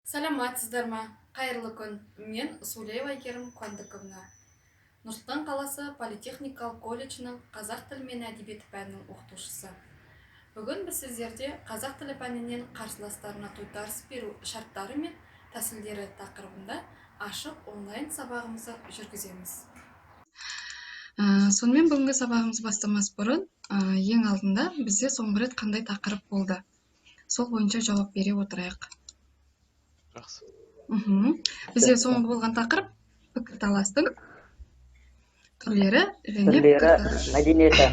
Саламатсыздар ма? Қайырлы күн. Мен Сулеева Әйгерім Қуандыковна. Нұр-Сұлтан қаласы политехникалық колледжінің қазақ тілі мен әдебиеті пәнінің оқытушысы. Бүгін біз сіздерде қазақ тілі пәнінен қарсыластарына тойтарыс беру шарттары мен тәсілдері тақырыбында ашық онлайн сабағымызды жүргіземіз. Сонымен бүгінгі сабағымыз бастамас бұрын, ең алдында бізде соңғы рет қандай тақырып болды? Сол бойынша жауап бере отырайық. Жақсы. Бізде соңғы болған тақырып пікірталастың түрлері және түрлері, мәдениеті.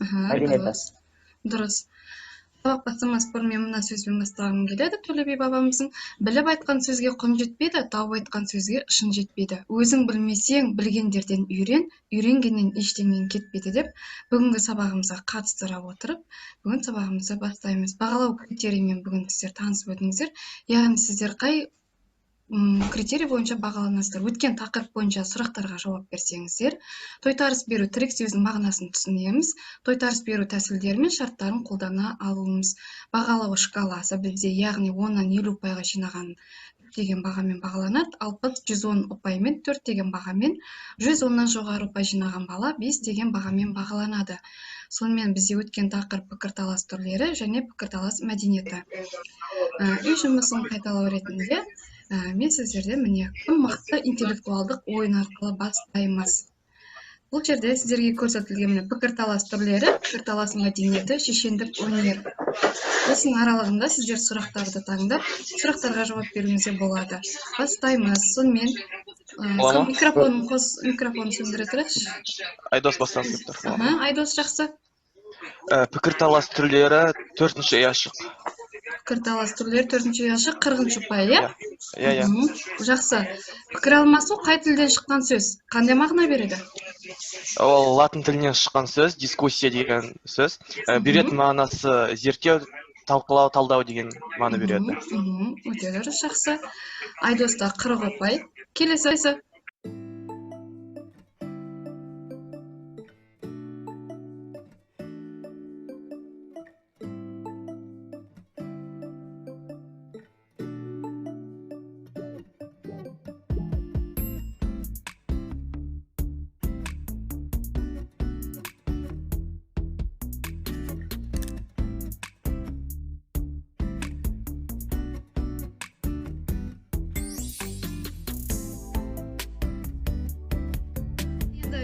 Мәдениеті. Дұрыс. Сабақ бастамас бұрын мен мына сөзбен бастағым келеді. Төле би бабамыздың біліп айтқан сөзге құн жетпейді, тауып айтқан сөзге шын жетпейді. Өзің білмесең, білгендерден үйрен, үйренгеннен ештеңең кетпейді деп бүгінгі сабағымызға қатыстыра отырып, бүгін сабағымызды бастаймыз. Бағалау критерийімен бүгін сіздер танысып өтіңіздер. Яғни сіздер қай критерий бойынша бағаланасыздар. Өткен тақырып бойынша сұрақтарға жауап берсеңіздер, тойтарыс беру тірек сөзінің мағынасын түсінеміз, тойтарыс беру тәсілдері мен шарттарын қолдана алуымыз. Бағалау шкаласы бізде, яғни 10-нан 50 ұпайға жинаған деген бағамен бағаланады, 60, 110 ұпаймен 4 деген бағамен, 110-нан жоғары ұпай жинаған бала 5 деген бағамен бағаланады. Сонымен бізде өткен тақырып пікірталас түрлері және пікірталас мәдениеті. Үй жұмысын қайталау ретінде мен сіздерден міне кім мықты интеллектуалдық ойын арқылы бастаймыз. Бұл жерде сіздерге көрсетілген міне пікірталас түрлері, пікірталас мәдениеті, шешендік өнер. Осының аралығында сіздер сұрақтарды таңдап, сұрақтарға жауап беруіңізге болады. Бастаймыз. Сонымен микрофонын қос, микрофонын сөндіре тұрайықшы. Айдос бастағысы келіп тұр. Айдос, жақсы. Пікірталас түрлері 4-ші ұяшық. Пікірталас түрлері 4-ші ұяшық, 40-шы ұпай, иә? Иә, иә. Жақсы. Пікір алмасу қай тілден шыққан сөз? Қандай мағына береді? Ол латын тілінен шыққан сөз, дискуссия деген сөз. Беретін мағынасы зерттеу, талқылау, талдау деген мағына береді. Өте дұрыс, жақсы. Айдоста 40 ұпай. Келесі.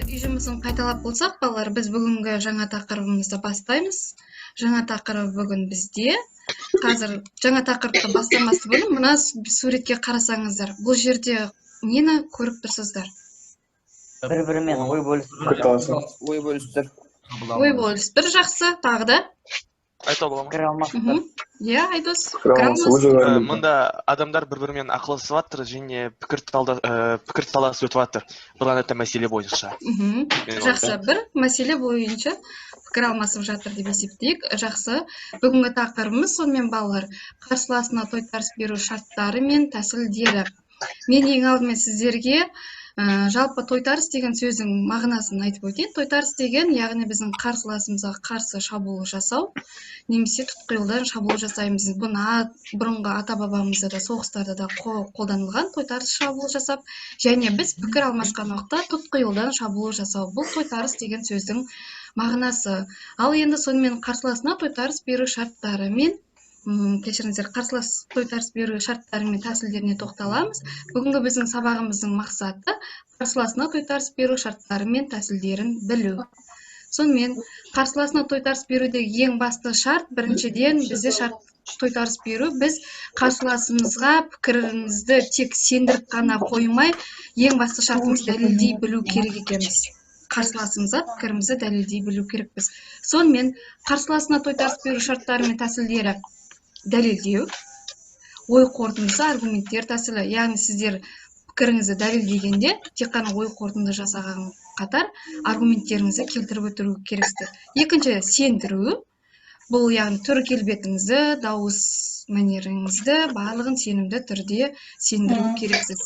Үй жұмысын қайталап болсақ, балалар, біз бүгінгі жаңа тақырыбымызды бастаймыз. Жаңа тақырып бүгін бізде. Қазір жаңа тақырыпты бастамас бұрын мына суретке қарасаңыздар, бұл жерде нені көріп тұрсыздар? Бір-бірімен ой бөлісіп. Ой бөлісіп тұр. Ой бөлісіп тұр, жақсы. Тағы да? Айта бола ма? Пікір алмасып тұр. Иә, Айдос, пікір алмасып. Мұнда адамдар бір-бірімен ақылдасып жатыр және пікірталас өтіп жатыр бір қандай мәселе бойынша. Жақсы, бір мәселе бойынша пікір алмасып жатыр деп есептейік. Жақсы. Бүгінгі тақырыбымыз сонымен, балалар, қарсыласына тойтарыс беру шарттары мен тәсілдері. Мен ең алдымен сіздерге жалпы тойтарыс деген сөздің мағынасын айтып өтейін. Тойтарыс деген, яғни біздің қарсыласымызға қарсы шабуыл жасау, немесе тұтқиылдан шабуыл жасаймыз. Бұны бұрынғы ата-бабамызда да, соғыстарда да қолданылған тойтарыс шабуыл жасап, және біз пікір алмасқан уақытта тұтқиылдан шабуыл жасау. Бұл тойтарыс деген сөздің мағынасы. Ал енді сонымен қарсыласына тойтарыс беру шарттары мен кешіріңіздер, қарсылас тойтарыс беру шарттары мен тәсілдеріне тоқталамыз. Бүгінгі біздің сабағымыздың мақсаты қарсыласына тойтарыс беру шарттары мен тәсілдерін білу. Сонымен қарсыласына тойтарыс берудегі ең басты шарт, біріншіден, бізде шарт тойтарыс беру, біз қарсыласымызға пікірімізді тек сендіріп қана қоймай, ең басты шартымыз дәлелдей білу керек екенбіз. Қарсыласымызға пікірімізді дәлелдей білу керекпіз. Сонымен қарсыласына тойтарыс беру шарттары мен тәсілдері: дәлелдеу, ой қорытындысы, аргументтер тәсілі. Яғни сіздер пікіріңізді дәлелдегенде тек қана ой қорытынды жасаған қатар аргументтеріңізді келтіріп өтіру керексіздер. Екінші, сендіру. Бұл яғни түр келбетіңізді, дауыс мәнеріңізді барлығын сенімді түрде сендіру керексіз.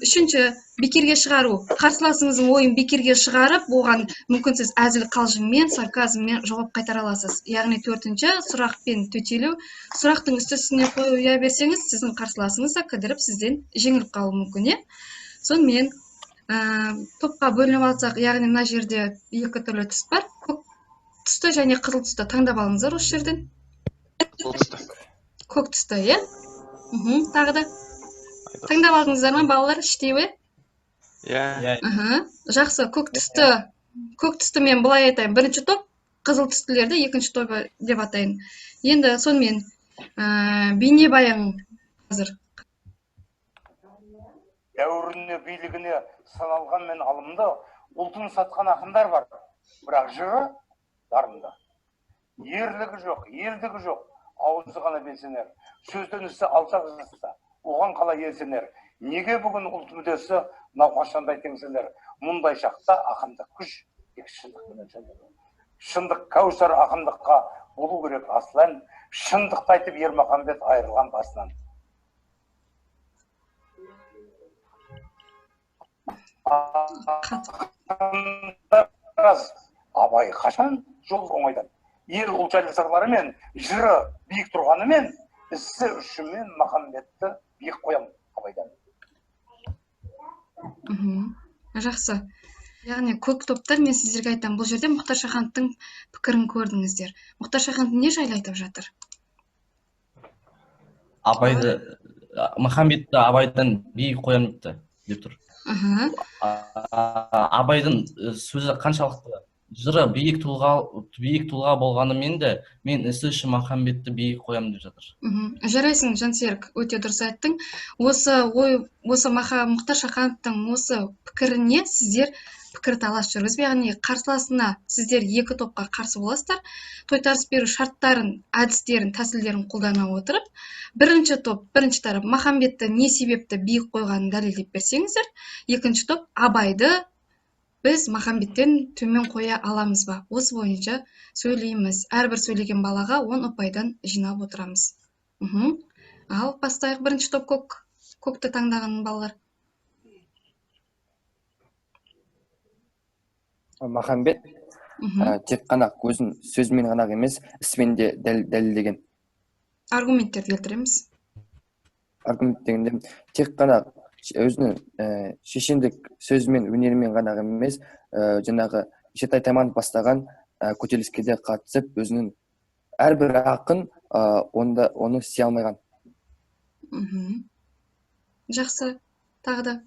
Үшінші, бекерге шығару. Қарсыласыңыздың ойын бекерге шығарып, оған мүмкін сіз әзіл қалжыңмен, сарказммен жауап қайтара аласыз. Яғни төртінші, сұрақпен төтелеу. Сұрақтың үсті-үстіне қоя берсеңіз, сіздің қарсыласыңыз да кідіріп сізден жеңіліп қалуы мүмкін, иә? Сонымен топқа бөлініп алсақ, яғни мына жерде екі түрлі түс бар. Көк түсті және қызыл түсті таңдап алыңыздар осы жерден. Қызыл түсті. Көк түсті, иә? Тағы да. Таңдап алдыңыздар ма, балалар, іштеуі? Иә. Жақсы, көк түсті. Көк түсті мен былай айтайын. Бірінші топ, қызыл түстілерді екінші топ деп атайын. Енді сонымен бейнебаян қазір. Дәуіріне, билігіне саналған мен алымды, ұлтын сатқан ақындар бар. Бірақ жыры дарынды. Ерлігі жоқ, елдігі жоқ, ауызы ғана белсенер. Сөзден ісі алшақ жасаса, оған қалай елсенер. Неге бүгін ұлт мүдесі науқашандай теңселер? Мұндай шақта ақындық күш тек шындықпен өлшенеді. Шындық кәусар ақындыққа болу керек аслан. Шындықты айтып Ермаханбет айырылған басынан. Абай қашан жол оңайдан. Ел ұлт жайлы сырларымен, жыры биік тұрғанымен, ісі үшімен Махамбетті биік қоям Абайдан. Жақсы. Яғни көк топтар, мен сіздерге айтамын, бұл жерде Мұхтар Шахановтың пікірін көрдіңіздер. Мұхтар Шаханов не жайлы айтып жатыр? Абайды, Махамбетті Абайдан биік қоям деп тұр. Абайдың сөзі қаншалықты жыры биік тұлға болғанымен де мен ісі үшін Махамбетті биік қоям деп жатыр. Жарайсың, Жансерік, өте дұрыс айттың. Осы ой, осы Мұхтар Шахановтың осы пікіріне сіздер пікірталас жүргізіп, яғни қарсыласына сіздер екі топқа қарсы боласыздар. Тойтарыс беру шарттарын, әдістерін, тәсілдерін қолдана отырып, бірінші топ, бірінші тарап Махамбетті не себепті биік қойғанын дәлелдеп берсеңіздер, екінші топ Абайды біз Махамбеттен төмен қоя аламыз ба? Осы бойынша сөйлейміз. Әрбір сөйлеген балаға 10 ұпайдан жинап отырамыз. Ал бастайық, бірінші топ көкті таңдаған балалар. Махамбет тек қана өзін сөзімен ғана емес, ісімен де дәлелдеген. Аргументтерді келтіреміз. Аргумент дегенде тек қана өзінің шешендік сөзімен, өнерімен ғана емес, жаңағы Шетай Тайманов бастаған көтеріліске де қатысып, өзінің әрбір ақын онда оны істей алмаған. Жақсы, тағы да.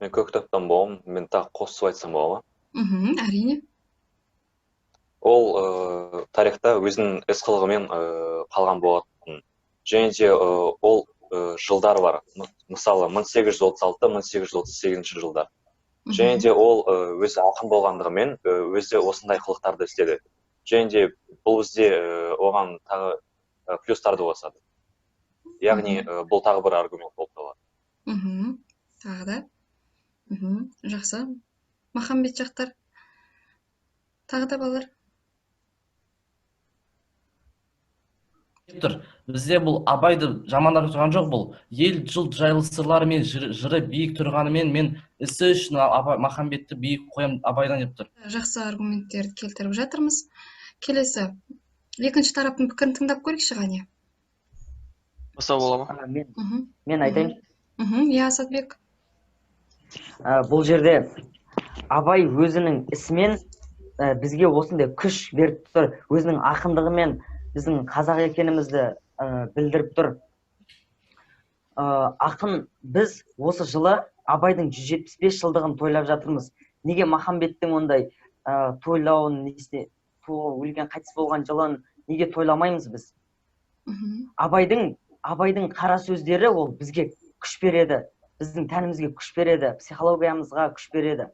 Мен көк топтан боламын, мен тағы қосып айтсам бола ма? Әрине. Ол тарихта өзінің іс қылығымен қалған болатын. Және де ол жылдар бар. Мысалы, 1836-1838 жылдар. Және де ол өзі ақын болғандығымен өзі осындай қылықтарды істеді. Және де бұл бізде оған тағы плюстарды қосады. Яғни бұл тағы бір аргумент болып табылады. Тағы да. Жақсы. Махамбет жақтар. Тағы да балалар. Тұр. Бізде бұл Абайды жамандап тұрған жоқ, бұл ел жұрт жайлы сырларымен, жыры биік тұрғанымен мен ісі үшін Махамбетті биік қоям Абайдан деп тұр. Жақсы аргументтерді келтіріп жатырмыз. Келесі, екінші тараптың пікірін тыңдап көрейікші, Ғани. Басқа бола ма? Мен айтайын. Иә, Асадбек. Бұл жерде Абай өзінің ісімен бізге осындай күш беріп тұр, өзінің ақындығымен біздің қазақ екенімізді білдіріп тұр. Ақын, біз осы жылы Абайдың 175 жылдығын тойлап жатырмыз. Неге Махамбеттің ондай тойлауын, өлген қайтыс болған жылын неге тойламаймыз біз? Абайдың қара сөздері ол бізге күш береді, біздің тәнімізге күш береді, психологиямызға күш береді.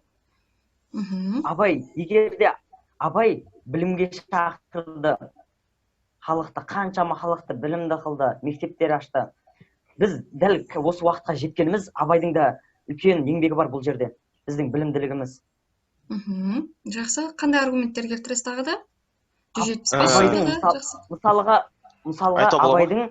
Абай, егер де Абай білімге шақырды, халықты, қаншама халықты білімді қылды, мектептер ашты. Біз дәл осы уақытқа жеткеніміз Абайдың да үлкен еңбегі бар бұл жерде, біздің білімділігіміз. Жақсы, қандай аргументтер келтіресіз тағы да? 175. Абайдың мысалға Абайдың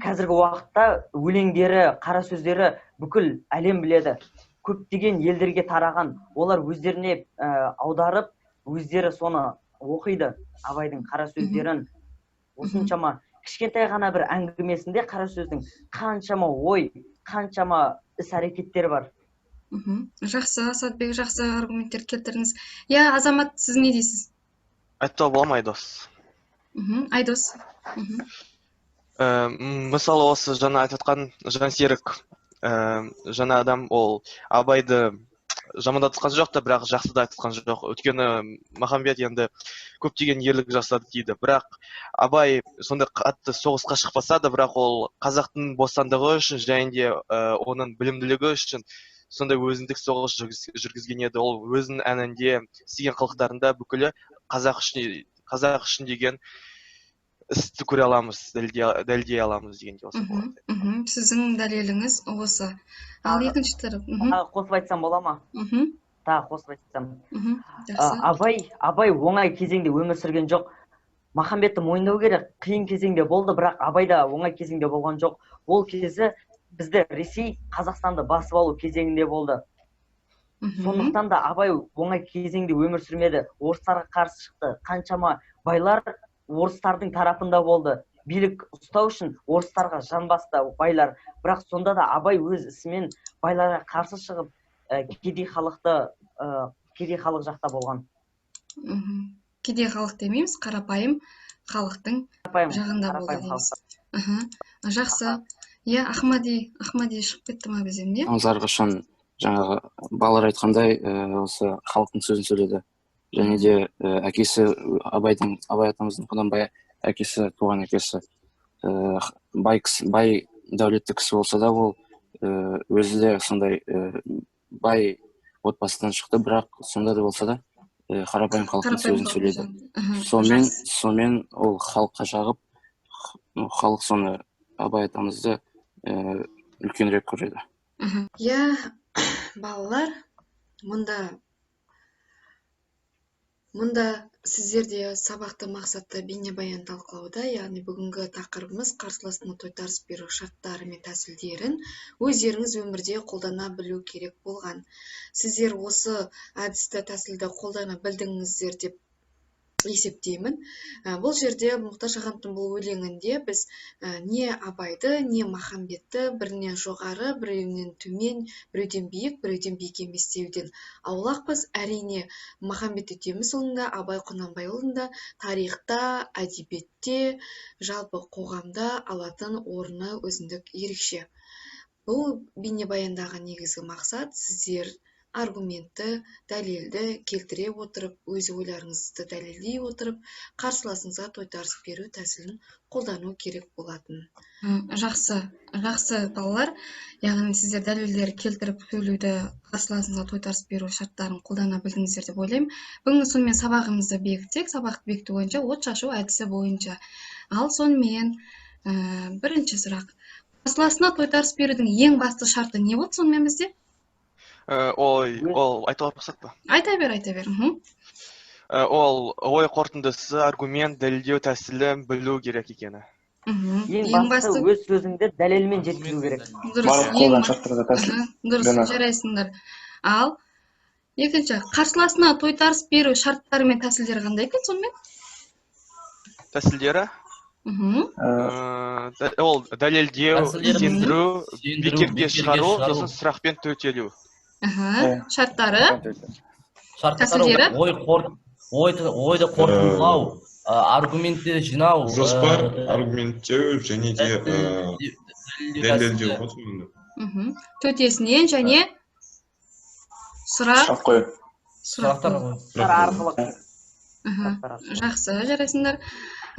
қазіргі уақытта өлеңдері, қара сөздері бүкіл әлем біледі. Көптеген елдерге тараған. Олар өздеріне аударып, өздері соны оқиды. Абайдың қара сөздерін. Осыншама кішкентай ғана бір әңгімесінде қара сөздің қаншама ой, қаншама іс әрекеттері бар. Жақсы, Асадбек, жақсы аргументтер келтірдіңіз. Иә, Азамат, сіз не дейсіз? Айтуға бола ма, Айдос? Айдос. Мысалы, осы жаңа айтып жатқан Жансерік жаңа адам, ол Абайды жамандатқан жоқ та, бірақ жақсы да айтқан жоқ. Өйткені Махамбет енді көптеген ерлік жасады дейді. Бірақ Абай сондай қатты соғысқа шықпаса да, бірақ ол қазақтың бостандығы үшін және де оның білімділігі үшін сондай өзіндік соғыс жүргізген еді. Ол өзінің әнінде, істеген қылықтарында бүкілі қазақ үшін деген істі көре аламыз, дәлелдей аламыз дегенде осы болады. Сіздің дәлеліңіз осы. Ал екінші тарап. Тағы қосып айтсам бола ма? Тағы қосып айтсам. Абай оңай кезеңде өмір сүрген жоқ. Махамбетті мойындау керек, қиын кезеңде болды, бірақ Абай да оңай кезеңде болған жоқ. Ол кезі бізді Ресей Қазақстанды басып алу кезеңінде болды. Сондықтан да Абай оңай кезеңде өмір сүрмеді. Орыстарға қарсы шықты. Қаншама байлар орыстардың тарапында болды. Билік ұстау үшін орыстарға жан басты байлар. Бірақ сонда да Абай өз ісімен байларға қарсы шығып, кедей халық жақта болған. Кедей халық демейміз, қарапайым халықтың жағында болды дейміз. Жақсы. Иә, Ахмади шығып кетті ма бізден, иә? Аңзар қашан жаңағы балалар айтқандай, осы халықтың сөзін сөйледі. Және де әкесі Абай атамыздың Құнанбай әкесі, туған әкесі бай дәулетті кісі болса да, ол өзі де сондай бай отбасынан шықты, бірақ сонда да болса да қарапайым халықтың сөзін сөйледі. Сонымен ол халыққа жағып, халық соны Абай атамызды үлкенірек көреді. Иә, балалар, мұнда сіздерде сабақты мақсатты бейнебаян талқылауда, яғни бүгінгі тақырыбымыз қарсыласына тойтарыс беру шарттары мен тәсілдерін өздеріңіз өмірде қолдана білу керек болған. Сіздер осы әдісті, тәсілді қолдана білдіңіздер деп есептеймін. Бұл жерде Мұхтар Шахановтың бұл өлеңінде біз не Абайды, не Махамбетті бірінен жоғары, біреуінен төмен, біреуден биік, біреуден биік емес деуден аулақпыз. Әрине, Махамбет Өтемісұлында, Абай Құнанбайұлында тарихта, әдебиетте, жалпы қоғамда алатын орны өзіндік ерекше. Бұл бейнебаяндағы негізгі мақсат сіздер аргументті, дәлелді келтіре отырып, өз ойларыңызды дәлелдей отырып, қарсыласыңызға тойтарыс беру тәсілін қолдану керек болатын. Жақсы, жақсы балалар. Яғни сіздер дәлелдер келтіріп сөйлеуді, қарсыласыңызға тойтарыс беру шарттарын қолдана білдіңіздер деп ойлаймын. Бүгінгі сонымен сабағымызды бекітсек, сабақты бекіту бойынша от шашу әдісі бойынша. Ал сонымен бірінші сұрақ. Қарсыласына тойтарыс берудің ең басты шарты не болды сонымен бізде? Ол айтуға рұқсат па? Айта бер, айта бер. Ол ой қорытындысы, аргумент, дәлелдеу тәсілі білу керек екені. Ең басты өз сөзіңді дәлелмен жеткізу керек. Дұрыс, жарайсыңдар. Ал екінші, қарсыласына тойтарыс беру шарттары мен тәсілдері қандай екен сонымен? Тәсілдері? Ол дәлелдеу, сендіру, бекерге шығару, сосын сұрақпен төтелеу. Шарттары, тәсілдері? Ойды қорытындылау, аргументті жинау. Жоспар, аргументтеу және де дәлелдеу. Төтесінен және сұрақ қою. Сұрақтар арқылы. Жақсы, жарайсыңдар.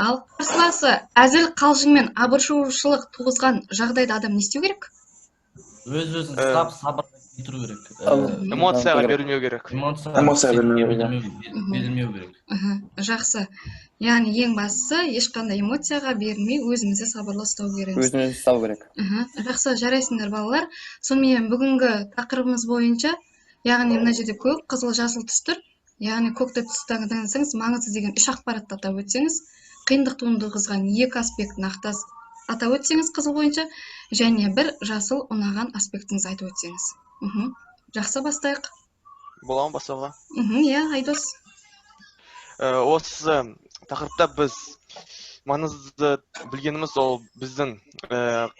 Ал қарсыласы әзіл қалжыңмен абыржушылық туғызған жағдайда адам не істеу керек? Өз-өзін ұстап, сабыр кетіру керек. Эмоцияға берілмеу керек. Эмоцияға берілмеу керек. Жақсы. Яғни ең бастысы ешқандай эмоцияға берілмей өзімізді сабырлы ұстау керекпіз. Өзін-өзі ұстау керек. Жақсы, жарайсыңдар балалар. Сонымен бүгінгі тақырыбымыз бойынша, яғни мына жерде көк, қызыл, жасыл түс тұр. Яғни көкті түс таңдасаңыз, маңызды деген 3 ақпаратты атап өтсеңіз, қиындық туындағызған 2 аспектіні атап өтсеңіз қызыл бойынша, және бір жасыл ұнаған аспектіңізді айтып өтсеңіз. Жақсы, бастайық. Бола ма бастауға? Иә, Айдос. Осы тақырыпта біз маңызды білгеніміз ол біздің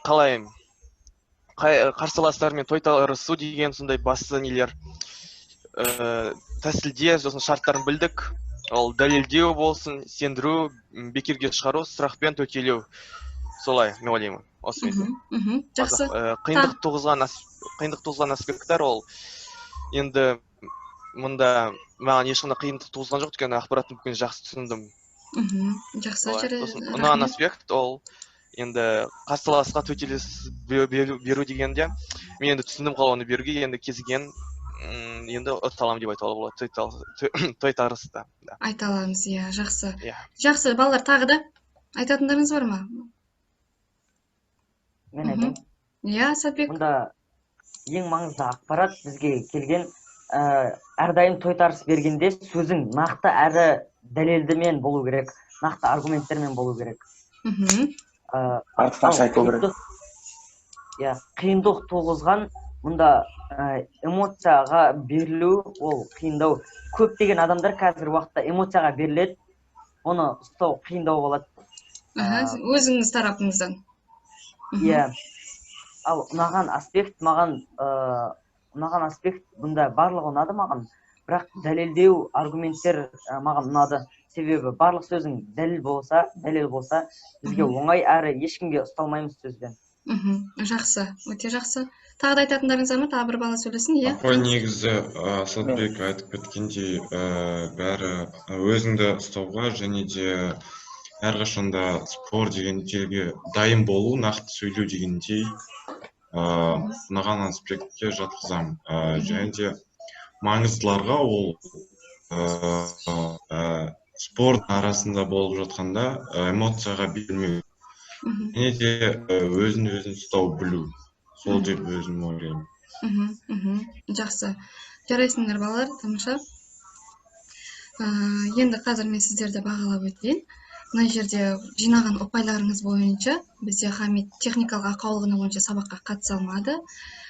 қалай қарсыластармен тойтарысу деген сондай басты нелер, тәсілдер, сосын шарттарын білдік. Ол дәлелдеу болсын, сендіру, бекерге шығару, сұрақпен төтелеу. Солай, мен ойлаймын. Осы менде. Жақсы. Қиындық туғызған аспекттер ол енді мұнда маған ешқандай қиындық туғызған жоқ, өйткені ақпараттың бүкілін жақсы түсіндім. Жақсы. Ұнаған аспект ол енді қарсыласқа төтелес беру дегенде, мен енді түсіндім қалай оны беруге, енді кезген енді ұта аламын деп айтуға болады, тойтарыста. Айта аламыз, иә, жақсы. Жақсы, балалар, тағы да айтатындарыңыз бар ма? Мен айтайын. Иә, Сәтбек. Мұнда ең маңызды ақпарат бізге келген, әрдайым тойтарыс бергенде сөзің нақты әрі дәлелдімен болу керек, нақты аргументтермен болу керек. Артықша айту керек. Иә, қиындық туғызған мұнда эмоцияға берілу ол қиындау. Көптеген адамдар қазір уақытта эмоцияға беріледі, оны ұстау қиындау болады. Өзіңіз тарапыңыздан. Иә. Ал ұнаған аспект маған, ұнаған аспект бұнда барлығы ұнады маған, бірақ дәлелдеу аргументтер маған ұнады. Себебі барлық сөзің дәлел болса, бізге оңай әрі ешкімге ұсталмаймыз сөзбен. Жақсы, өте жақсы. Тағы да айтатындарыңыз бар ма? Тағы бір бала сөйлесін, иә? Апай, негізі Асадбек айтып кеткендей, бәрі өзіңді ұстауға және де әрқашанда спор дегендегі дайын болу, нақты сөйлеу дегендей ұнаған аспектке жатқызамын. Және де маңыздыларға ол спорт арасында болып жатқанда эмоцияға берілмеу, және де өзін өзін ұстау білу. Сол деп өзім ойлаймын. Жақсы. Жарайсыңдар, балалар, тамаша. Енді қазір мен сіздерді бағалап өтейін. Мына жерде жинаған ұпайларыңыз бойынша бізде Хамит техникалық ақаулығына бойынша сабаққа қатыса алмады.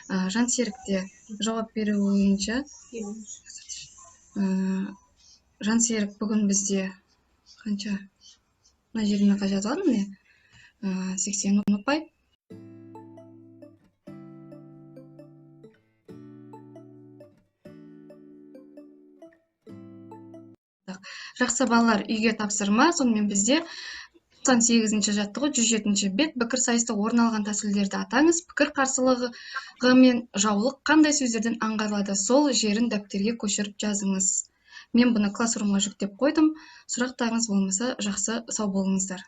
Жансерік те жауап беру бойынша. Жансерік бүгін бізде қанша? Мына жерде мен қанша жазып алдым, міне? 80 ұпай. Жақсы, балалар, үйге тапсырма. Сонымен бізде 98-ші жаттығу, 107-ші бет. Пікірсайыста орын алған тәсілдерді атаңыз. Пікір қарсылығы мен жаулық қандай сөздерден аңғарылады, сол жерін дәптерге көшіріп жазыңыз. Мен бұны классрумға жүктеп қойдым. Сұрақтарыңыз болмаса, жақсы, сау болыңыздар.